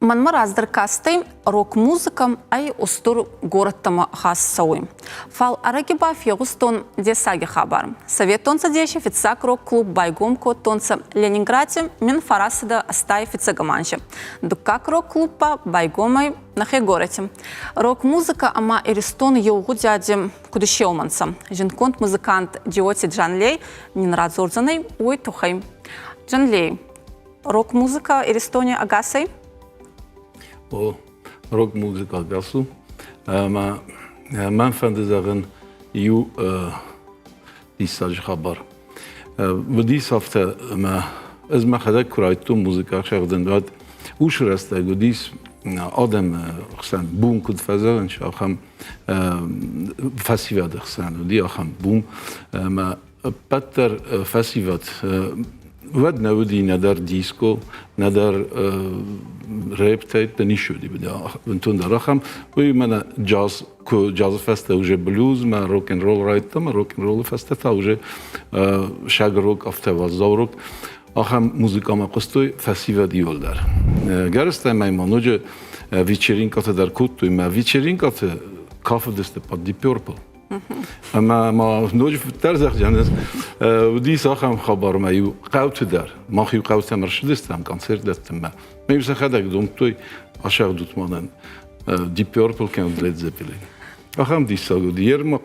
Мӕнмӕ раздӕр кастӕй рок-музыкӕ ӕй устур горӕттӕмӕ хаст цӕуй. Фал ӕрӕги ба фегъустон дессаги хабар. Советон Цӕдеси фиццаг рок-клуб байгом кодтонцӕ Ленингради 1985 анзи. Дуккаг рок-клуб ба байгом ӕй нӕхе горӕти. Рок-музыкӕ ӕма Иристон еу гъудиади куд исеумӕнцӕ. Зундгонд музыкант Джиоти Джанлей нин радзордзӕнӕй уой туххӕй. Джанлей, рок-музыка Иристони ӕгасӕй? О, рок-музыка ӕгас у. Ӕмӕ мӕн фӕнды зӕгъын иу диссаджы хабар. Уыдис афтӕ, ӕмӕ ӕз мӕхӕдӕг куы райдтон музыкӕ ӕхсӕгъдын, уӕд уыцы рӕстӕг уыдис адӕмы хсӕн бум куыд фӕзӕгъынц, ахӕм фӕсивӕды хсӕн уыди ахӕм бум. Ӕмӕ ӕппӕт дӕр фӕсивӕд уӕд нӕ уыди нӕдӕр диско, нӕдӕр рэп-тӕйттӕ ницы уыди бынтондӕр ахӕм. Уый мӕнӕ джаз, куы джазы фӕстӕ уже блюз мӕ рок-н-ролл райдыдта, мӕ рок-н-роллы фӕстӕ та уже шаг рок, афтӕ уӕззау рок. Ахӕм музыкӕмӕ хъуыстой фӕсивӕд иуылдӕр. Гӕрыстӕй ма ноджы вечеринкӕтӕ дӕр кодтой, мӕ вечеринкӕты кафыдысты под Deep Purple. Ӕмӕ ма ноджы фыддӕр зӕгъдзӕн, уыдис ахӕм хабар, ӕмӕ иу хъӕуты дӕр, мах иу хъӕутӕм ӕрцыдыстӕм концерт дӕттынмӕ. Мӕ иу сӕхӕдӕг домдтой, асӕгъдут мӕнӕн Deep Purple кӕнӕ Led Zeppelin. Ахӕм диссаг уыди. Ерма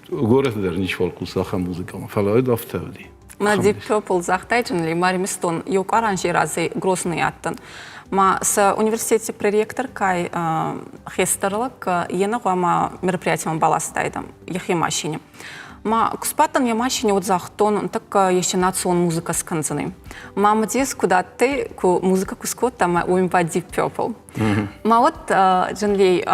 горӕты дӕр ничиуал хъусы ахӕм музыкӕмӕ, фӕлӕ уӕд афтӕ уыди. Мӕ Deep Purple загътай джынли Маримистон еу къуаранжи разӕй Грозный адтӕн. Ма сӕ университети проректор кай хестӕрлӕг ене гъуама мероприятиемӕ баластайдӕ йӕхи машине. Ма ку сбадтӕн йӕ машине, уӕд загътон, тӕккӕ есе национ музыка скӕндзӕнӕй. Ма мӕ куд адтӕй, ку музыка ку скодта, ма уым ба Deep Purple. Ма уӕд Джанлей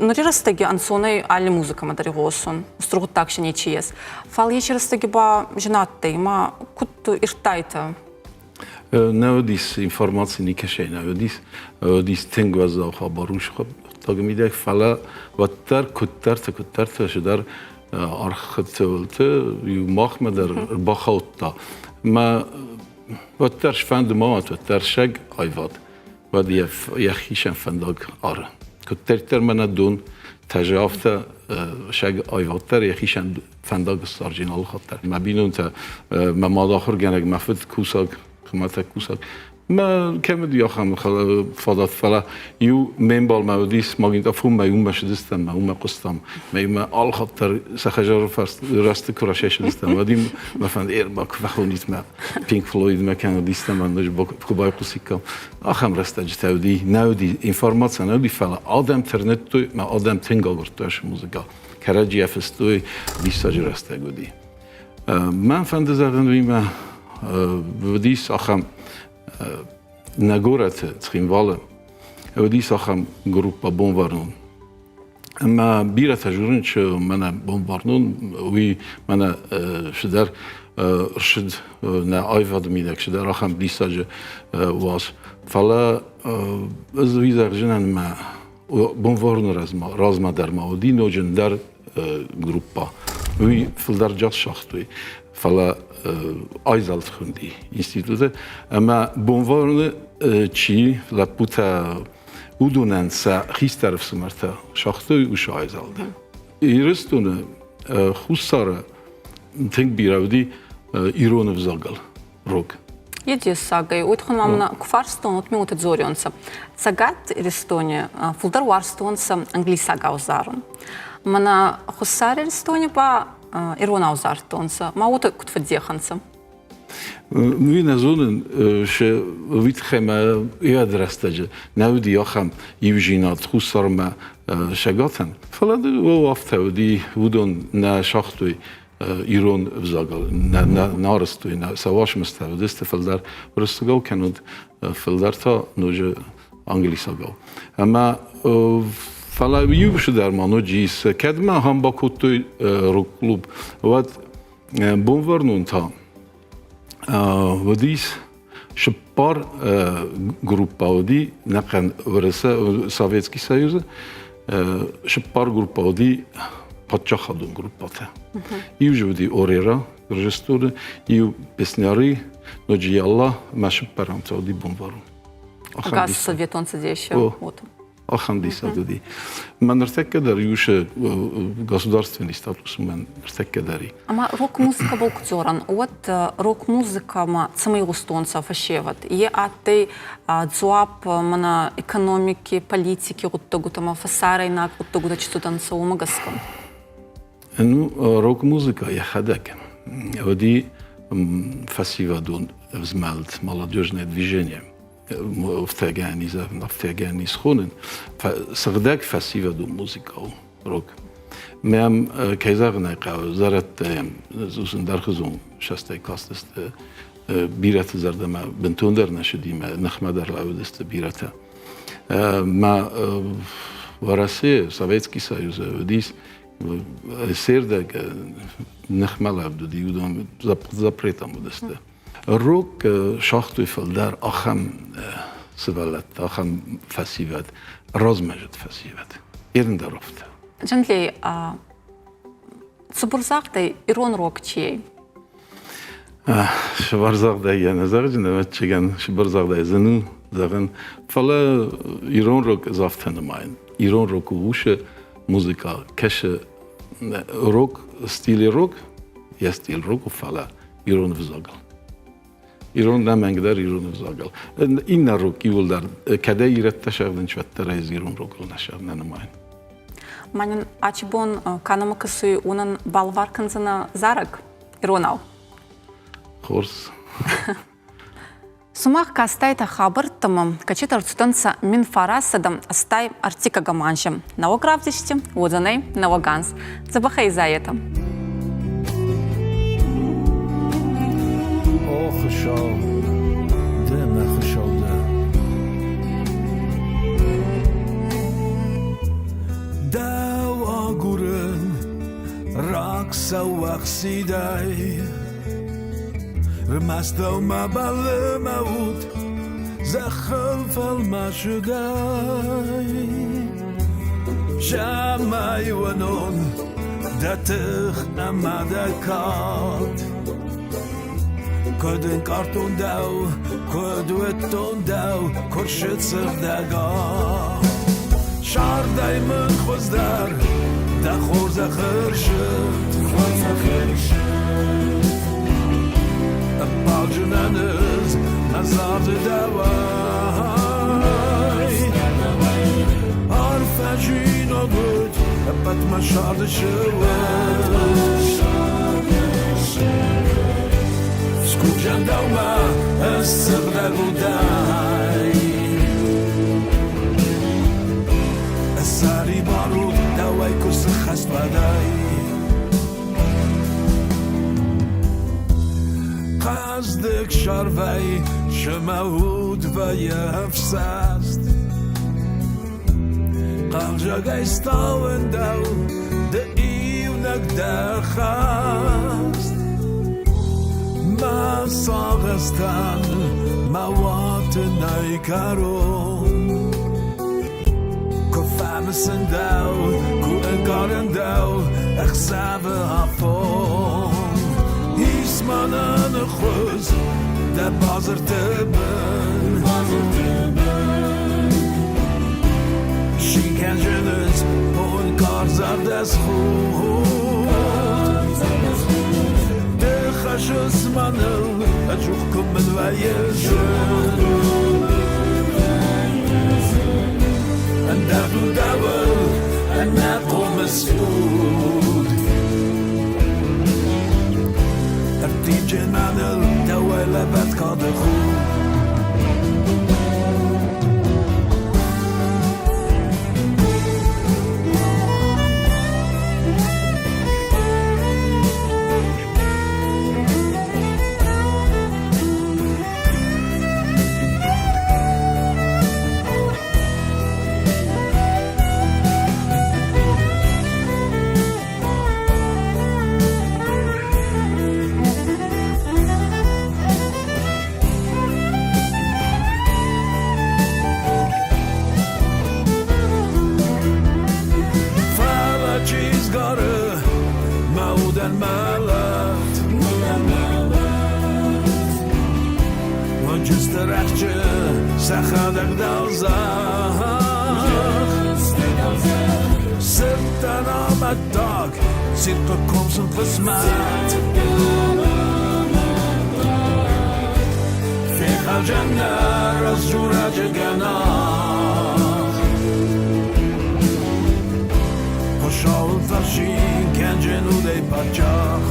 нури рӕстӕги ӕнцонӕй алли музыкӕмӕ дӕр игъосун, устур гъуддаг си нечи ес. Фал еци рӕстӕги ба зин адтӕй, ма куд ирдтайтӕ? Нӕ уыдис информаци никӕсӕй нӕ уыдис. Уыдис тынг уӕззау хабар уыцы хъуыддаджы мидӕг, фӕлӕ уӕддӕр куыддӕрты-куыддӕрты цыдӕр архыдтылты иу махмӕ дӕр ӕрбахаудта. Мӕ уӕддӕр сфӕнды ма уӕд, уӕддӕр сӕг аивад. Уӕд йӕхицӕн фӕндаг ары. Куыддӕриддӕр мӕнӕ дон тӕзы, афтӕ сӕг аиваддӕр йӕхицӕн фӕндаг ссарджын алы хатт дӕр. Мӕ бинонтӕ, мӕ мад ахуыргӕнӕг, мӕ фыд кусӕг, хуымӕтӕг кусӕг. Мӕ кӕм уыди ахӕм фадат, фӕлӕ иу ме мбалмӕ уыдис магнитофонмӕ, уымӕ сыдыстӕм, мӕ уымӕ хъуыстам. Мӕ иумӕ алы хатт дӕр сӕ хӕдзары рӕзты куы расайсыдыстӕм, уӕд им мӕ фӕнд ӕрба куы фӕхонит мӕ Pink Floyd-мӕ кӕнӕ уыдистӕм, ноджы куы байхъусиккам. Ахӕм рӕстӕджытӕ уыди, нӕ уыди информаци, нӕ уыди, фӕлӕ адӕм тырныдтой, мӕ адӕм тынг агуырдтой ацы музыкӕ. Кӕрӕдзийӕ фыстой, диссаджы рӕстӕг уыди. Мӕн фӕнды зӕгъын уыимӕ уыдис ахӕм нӕ горӕты Цхинвалы уыдис ахӕм группа Бонвӕрнон. Ӕмӕ бирӕтӕ дзурынц, мӕнӕ Бонвӕрнон, уый мӕнӕ цыдӕр рсыд нӕ аивады мидӕг, цыдӕр ахӕм диссаджы уац. Фӕлӕ ӕз уый зӕгъдзынӕн, мӕ Бонвӕрны размӕ дӕр ма уыди ноджы ӕндӕр группа. Уый фылдӕр джаз сагътой, фӕлӕ айзӕлд хуынди институты. Ӕмӕ Бонвӕрны чи лӕппутӕ уыдонӕн сӕ хистӕр ӕфсымӕртӕ сагътой уыцы айзӕлды. Ирыстоны Хуссары тынг бирӕ уыди ирон ӕвзагыл рок. Е дессагӕй. Уой туххӕн ма мӕнӕ ку фарстон, вот минуты дзорионцӕ. Цӕгат Иристони фулдӕр уарзтонцӕ англисагау зарун. Мӕнӕ Хуссар Иристони ба иронау зардтонцӕ. Ма уотӕ куд фӕддех ӕнцӕ? Уый нӕ зонын, уый тыххӕй мӕ йӕ рӕстӕджы нӕ уыди ахӕм иудзинад Хуссармӕ Цӕгатӕн. Фӕлӕ афтӕ уыди, уыдон нӕ сагътой ирон ӕвзагыл, нӕ арӕзтой, сӕ уацмыстӕ уыдысты фылдӕр уырыссагау кӕнӕд, фылдӕр та ноджы англисагау. Ӕмӕ фӕлӕ иу цыдӕр ма ноджы ис, кӕд ма ахӕм бакодтой рок-клуб, уӕд Бонвӕрнон та уыдис цыппар группа уыди нӕхъӕн Уӕрӕсе, Советский Союзы цыппар группа уыди паддзахадон группӕтӕ. Иу же уыди Орера Гуырдзыстоны, иу Песняры, ноджы Ялла, мӕ цыппӕрӕм та уыди Бонвӕрнон. Газ Советон Цӕдесы. Ахӕм диссаг уыди. Мӕ ныртӕккӕ дӕр иусы государственный статус мӕн ныртӕккӕ дӕр и. Ӕма рок-музыкӕбӕл ку дзорӕн, уӕд рок-музыкӕмӕ цӕмӕй игъустонцӕ фӕсевӕд? Е адтӕй дзуапп мӕнӕ экономики, политики гъуддӕгутӕмӕ, фӕсарӕйнаг гъуддӕгутӕ чи цудӕнцӕ, уомӕ гӕсгӕ? Ну, рок-музыкӕ йӕхӕдӕг уыди фӕсивӕдон змӕлд, молодежное движение. Афтӕгӕн схонын сыгъдӕг фӕсивӕдон музыкӕ у рок. Мӕм, кӕй зӕгъын ӕй хъӕуы, зӕрӕдтӕ ӕндӕрхуызон сӕстӕй кастысты. Бирӕты зӕрдӕмӕ бынтондӕр нӕ сыди, мӕ ныхмӕ дӕр лӕууыдысты бирӕтӕ. Мӕ Уӕрӕсе, Советский Союз уыдис сердӕг ныхмӕ лӕвд уыди, уыдон запретом уыдысты. Рок сагътой фылдӕр ахӕм сывӕллӕттӕ, ахӕм фӕсивӕд, размӕзыд фӕсивӕд. Ерын дӕр афтӕ. Джанлей, цыбыр загъдӕй ирон рок чи ӕй? Сыбырзагъдӕй йӕ нӕ зӕгъджын, ӕвӕццӕгӕн, сыбырзагъдӕй зын у зӕгъын. Фӕлӕ ирон рок ӕз афтӕ нымайын. Ирон рок у усы музыка, кӕсы рок, стиле рок, йӕ стиль рок у, фӕлӕ ирон ӕвзагыл. Ирон нӕмӕнгдӕр ирон ӕвзагыл. Иннӕ рок иуылдӕр, кӕдӕй ирӕттӕ сӕгъдынц, уӕддӕр ӕз ирон рокыл нӕ сӕгъ нӕ нымайын. Мӕнӕн ачи бон кӕнӕмӕ кӕсуй, уонӕн балвар кӕндзӕнӕ зарӕг иронау. Хорз. Сумах кастайтӕ хабӕрттӕмӕ, кӕцитӕ ӕрцудӕнцӕ 1983 анзи. Нӕуӕг равдисти уодзӕнӕй нӕуӕг анз. Дзӕбӕхӕй изайетӕ. О Хуыцау, ды мӕ Хуыцау дӕ. Дӕу агурын рагсӕуӕхсидӕй. Рмӕст дӕумӕ бӕллы мӕ уд, зӕххыл фӕлмӕсыдӕй. Цӕмӕй уынон дӕ тых ӕмӕ дӕ кад. Куыд ӕнкъардтон дӕу, куыд уыдтон дӕу, куы рсыд сыгъдӕгад. Сӕрдӕй мын хуыздӕр дӕ хорзӕх ӕрсыд. Ӕппӕлджынӕн ӕз мӕ царды дӕуӕй. Арфӕджинаг уыд ӕппӕт мӕ сӕрды сыуӕд. Скувджан дӕумӕ ӕз сыгъдӕг удӕй. Сӕрибар уд дӕуӕй куы сыххӕст уӕдӕй. Хъӕздыг сарвӕй сымӕ уд вӕййы ӕфсӕст. Хъӕлдзӕгӕй стауын дӕу, ды иунӕг дӕ хӕст. Мӕ сагъӕстӕн мӕ уаты нӕй кӕрон. Куы фӕмысын дӕу, куы ӕнкъарын дӕу ӕхсӕвы афон. Ис мӕнӕн хуыз дӕ базырты бын. Шикӕнджыныз бон карзардӕс худ. Ды хӕссыс мӕныл, ӕдзух куы мын вӕййы зын. Ӕндӕр дудӕуыл ӕнӕхъомыс уд. Ӕрттивджын мӕныл дӕуӕй лӕвӕрд кады худ. Фӕлӕ чи згары мӕ удӕн мӕлӕт, Уынджы рӕхджы Сӕхӕдӕг дӕлдзӕх. Сырдтӕн амӕттаг, цирхъы ком сын хъысмӕт. Фехалджан нӕ раздзурӕджы гӕнах. Хуыцауыл фӕрсин кӕнджын удӕй паддзах.